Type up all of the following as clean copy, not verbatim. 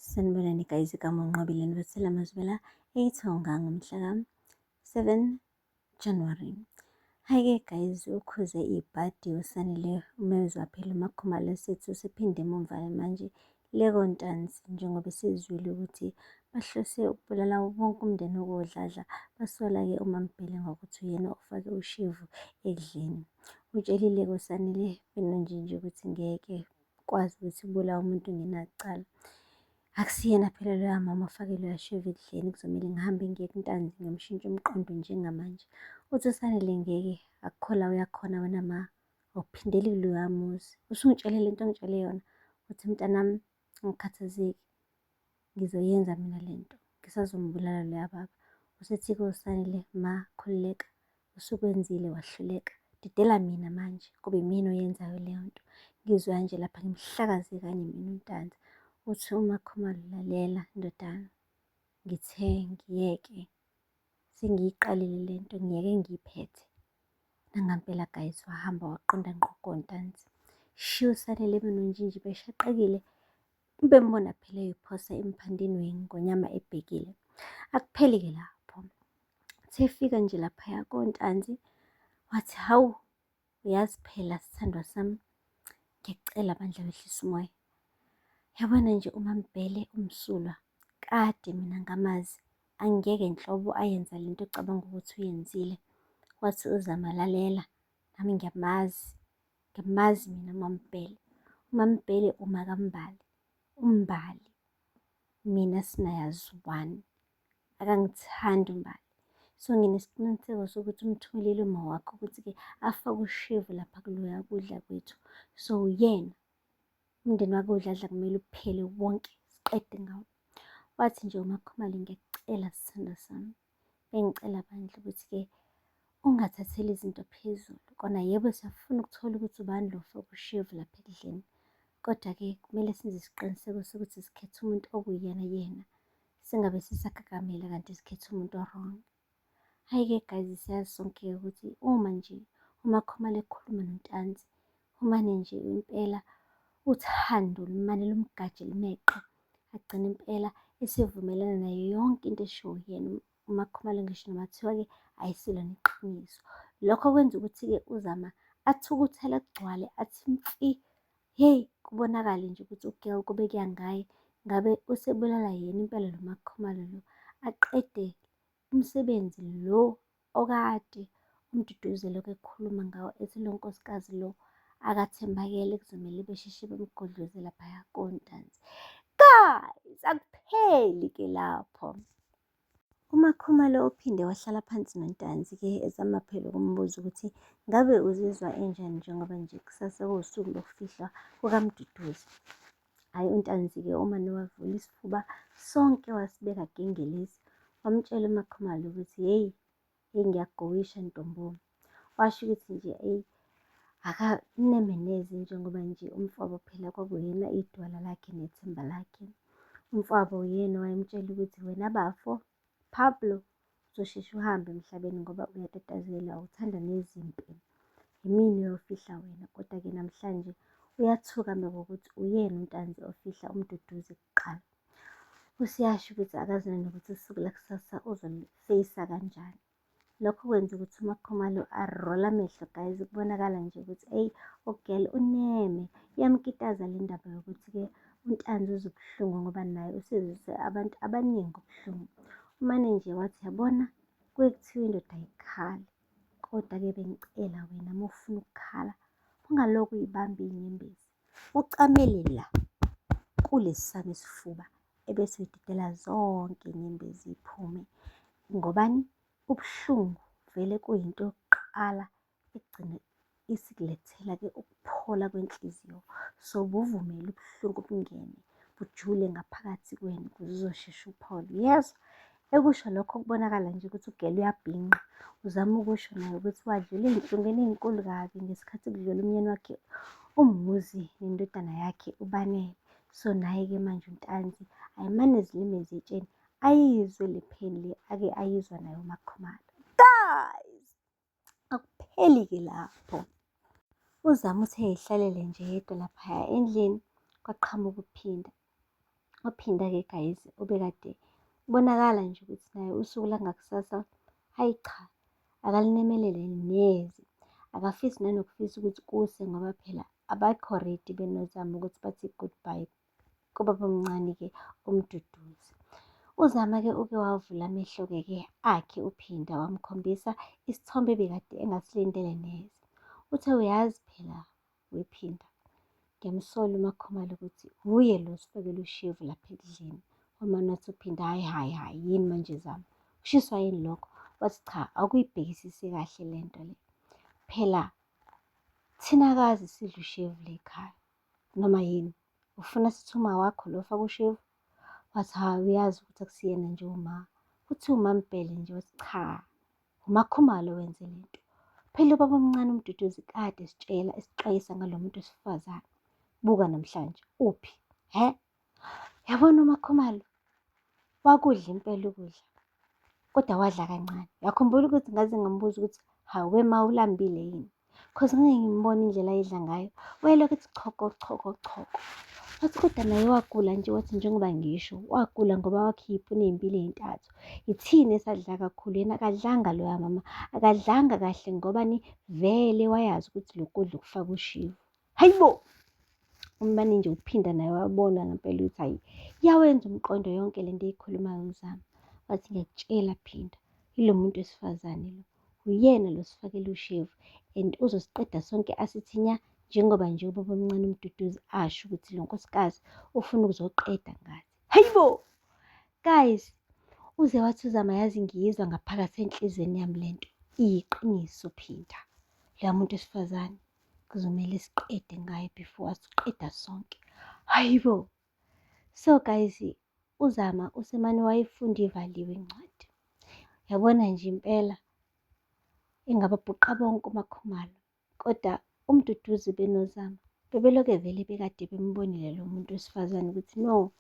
Sanibonani guys, igama uNqobile Nibethela Mazibela eThonga ngomhla ka-7 January. Hhayi-ke guys, ukhuze ibhadi uSanele umezwa phela uMakhumalo sethu usephinde emumva manje Leko Ntanzi njengoba esezwile ukuthi bahlose ukubulala wonke umndeni woDladla basola-ke uMaMbhele ngokuthi uyena ofake ushevu ekudleni. Utshelile-ke uSanele benoNjinji ukuthi ngeke kwazi ukuthi kubulawa umuntu ngenacala. Akusiyena phela loya mama ofake loya shevu ekudleni kuzomele ngihambe ngiye kuNtanzi ngiyomshintsha umqondo njengamanje. Uthi uSanele ngeke akukho la uyakhona wena ma awuphindeli kuloya muzi. Usungitshele le nto ongitshele yona uthi mntanami ungikhathazeki ngizoyenza mina le nto ngisazombulala loya baba. Usethi-ke uSanele ma khululeka usukwenzile wahluleka didela mina manje kube imina oyenzayo leyo nto ngizwa nje lapha ngimhlakaze kanye mina uNtanzi uthi uMakhumalo lalela ndodana ngithe ngiyeke sengiyiqalile le nto ngiyeke ngiyiphethe nangampela guys wahamba waqonda ngqo koNtanzi shiya uSanele benoNjinji beshaqekile bembona phela eyiphosa emphandeni wengonyama ebhekile akupheli-ke lapho Uthe efika nje laphaya koNtanzi wathi, hawu uyazi phela sithandwa sami, ngiyacela bandla wehlise umoya. Yabona nje uMaMbhele umsulwa, kade mina ngamazi, angeke nhlobo ayenza lento ocabanga ukuthi uyenzile. Wathi uZama lalela, nami ngiyamazi, ngiyamazi mina uMaMbhele. UMaMbhele umakaMbali, uMbali mina sinaye azwani. Akangithandi uMbali. So nginesiqiniseko sokuthi umthumelile uma wakhe ukuthi-ke afake ushevu lapha kuloya kudla kwethu. So uyena umndeni wakhe uDladla kumele uphele wonke siqede ngawo. Wathi nje uMakhumalo ngiyakucela sithandwa sami, bengicela bandla ukuthi-ke ungathatheli izinto phezulu. Kona yebo siyafuna ukuthola ukuthi ubani lo ofake ushevu lapha ekudleni, kodwa-ke kumele senze isiqiniseko sokuthi sikhetha umuntu okuyena yena. Singabe sisagagamela kanti sikhetha umuntu o-wrong. Hhayi-ke guys siyazi sonke-ke ukuthi uma nje uMakhumalo ekhuluma noNtanzi, umane nje impela uthando lumane lumgaje lumeqe, agcine impela esevumelana nayo yonke into eshiwo uyena uMakhumalo ngisho noma kuthiwa-ke ayisilona iqiniso. Lokho kwenza ukuthi-ke uZama athukuthele agcwale athi mfi. Hheyi, kubonakale nje ukuthi u-girl kube kuya ngaye ngabe usebulala yena impela lo MaKhumalo lo, aqede umsebenzi lo okade uMduduzi elokhu ekhuluma ngawo ethi lo nkosikazi lo akathembakele kuzomele besheshe bemgudluze laphaya koNtanzi. Guys, akupheli-ke lapho. UMakhumalo uphinde wahlala phansi noNtanzi-ke ezama phela ukumbuza ukuthi ngabe uzizwa enjani njengoba nje kusasa kuwusuku lokufihlwa kukaMduduzi. Hhayi uNtanzi-ke umane wavula isifuba sonke wasibeka gengelezi. Wamtshela uMakhumalo ukuthi hheyi, hheyi ngiyakugowisha ntombo. Washo ukuthi nje eyi akaneme neze njengoba nje umfowabo phela kwakuyena idwala lakhe nethemba lakhe. Umfowabo uyena owayemtshela ukuthi wena bafo, Pablo, uzosheshe uhambe emhlabeni ngoba uyatatazela, uthanda nezimpi. Yimina oyofihla wena, kodwa-ke namhlanje uyathuka ngokuthi uyena uNtanzi ofihla uMduduzi kuqala. Useyasho ukuthi akazi nanokuthi usuku lakusasa uzolifeyisa kanjani. Lokho kwenza ukuthi uMakhumalo arole amehlo guys, kubonakala nje ukuthi eyi u-girl uneme. Iyamkitaza le ndaba yokuthi-ke uNtanzi uzwa ubuhlungu ngoba naye usezwise abantu abaningi ubuhlungu. Umane nje wathi yabona kuye kuthiwa indoda ayikhali, kodwa-ke bengicela wena uma ufuna ukukhala ungalokhu uyibamba iy'nyembezi, ucamele la kulesi sami isifuba ebese uyidedela zonke iy'nyembezi y'phume. Ngobani? Ubuhlungu vele kuyinto yokuqala egcine isikulethela-ke ukuphola kwenhliziyo. So buvumele ubuhlungu bungene bujule ngaphakathi kuwena ukuze uzosheshe uphole. Uyezwa? Ekusho lokho kubonakala nje ukuthi ugela uyabhinqa. Uzama ukusho naye ukuthi wadlula ey'nhlungwini ey'nkulu kabi ngesikhathi kudlula umyeni wakhe uMuzi nendodana yakhe uBanele. So naye-ke manje uNtanzi ayimane zilime ezitsheni ayizwe le pain le ake ayizwa naye uMakhumalo. Guys, akupheli-ke lapho. UZama uthe eyihlalele nje yedwa laphaya endlini kwaqhamuka uPhinda. Waphinda-ke guys, obekade kubonakala nje ukuthi naye usuku langakusasa, hhayi cha, akalinemelele neze. Akafisi nanokufisa ukuthi kuse ngoba phela abakho ready benoZama ukuthi bathi goodbye kubabomncane-ke uMduduzi. UZama-ke uke wavula amehlo-ke ke akhe uPhinda wamkhombisa isithombe ebekade engasilindele neze. Uthe uyazi phela wePhinda, ngiyamsola uMakhumalo ukuthi wuye lo osifakele ushevu lapha ekudleni. Wamane wathi uPhinda, hhayi hhayi hhayi, yini manje Zama, ushiswa yini lokho? Wathi cha, awukuyibhekisisi kahle le nto le. Phela thina akazi sidla ushevu la ekhaya noma yini. Ufuna sithi uma wakho lo ofaka ushevu? Wathi hawu uyazi ukuthi akusiyena nje uma. Uthi uMaMbhele nje wathi cha, uMakhumalo wenze le nto. Phela ubaba omncane uMduduzi kade esitshela esixwayisa ngalo muntu wesifazane. Buka namhlanje uphi? He? Yabona uMakhumalo wakudla impela ukudla kodwa wadla kancane. Uyakhumbula ukuthi ngaze ngambuza ukuthi hawe ma ulambile yini? Cause ngeke ngimbone indlela ayidla ngayo. Wayelokhu ethi choko choko choko. Wathi kodwa naye wagula nje wathi njengoba ngisho wagula ngoba wakhipha uney'mpilo ey'ntathu. Yithina esadla kakhulu yena akadlanga loya mama akadlanga kahle ngoba ni vele wayazi ukuthi lokhu kudla ukufaka ushivu. Hayibo! Umane nje uphinda naye wabona ngempela ukuthi hayi iyawenza umqondo yonke lento eyikhulumayo uZama. Wathi ngiyakutshela Phinda, yilo muntu wesifazane lo. Uyena lo sifakela ushevu and uzosiqeda sonke asithi nya njengoba nje ubaba omncane uMduduzi asho ukuthi lo nkosikazi ufuna ukuzoqeda ngathi. Hayibo! Guys, uze wathi uZama yazi ngiyizwa ngaphakathi enhliziyweni yami lento. Iyiqiniso Phinda. Loya muntu wesifazane kuzomele siqede ngaye before asiqeda sonke. Hayibo! So guys, uZama usemane wayifunda ivaliwe incwadi. Yabona nje impela ingababhuqa bonke uMakhumalo. Kodwa uMduduzi benoZama bebeloke vele bekade bembonile lo muntu wesifazane ukuthi no,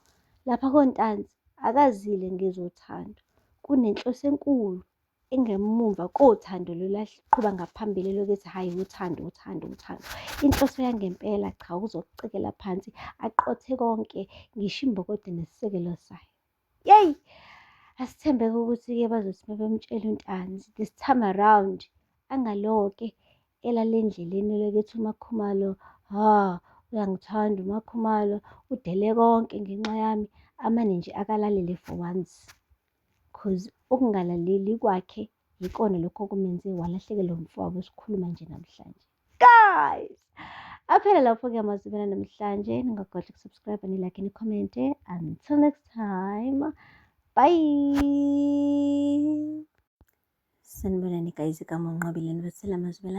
lapha koNtanzi akazile ngezothando. Kunenhloso enkulu engemumva kothando lolu aqhuba ngaphambili lokuthi hhayi uthando uthando uthando. Inhloso yangempela cha ukuzokucekela phansi aqothe konke ngisho imbokodo nesisekelo sayo. Yeyi! Asithembeke ukuthi-ke bazothi bebemtshela uNtanzi this time around angaloke elale endleleni eloku ethi uMakhumalo ha uyangithanda uMakhumalo udele konke ngenxa yami amane nje akalalele for once. Cause ukungalaleli kwakhe yikona lokho okumenze walahlekelwa umfowabo esikhuluma nje namhlanje. Guys! Aphela lapho-ke amazwi namhlanje. Ningakhohlwa ukusubscribe, nilike, nikhomente. Until next time. Bye! Sanibonani guys, igama uNqobile Nibethela Mazibela.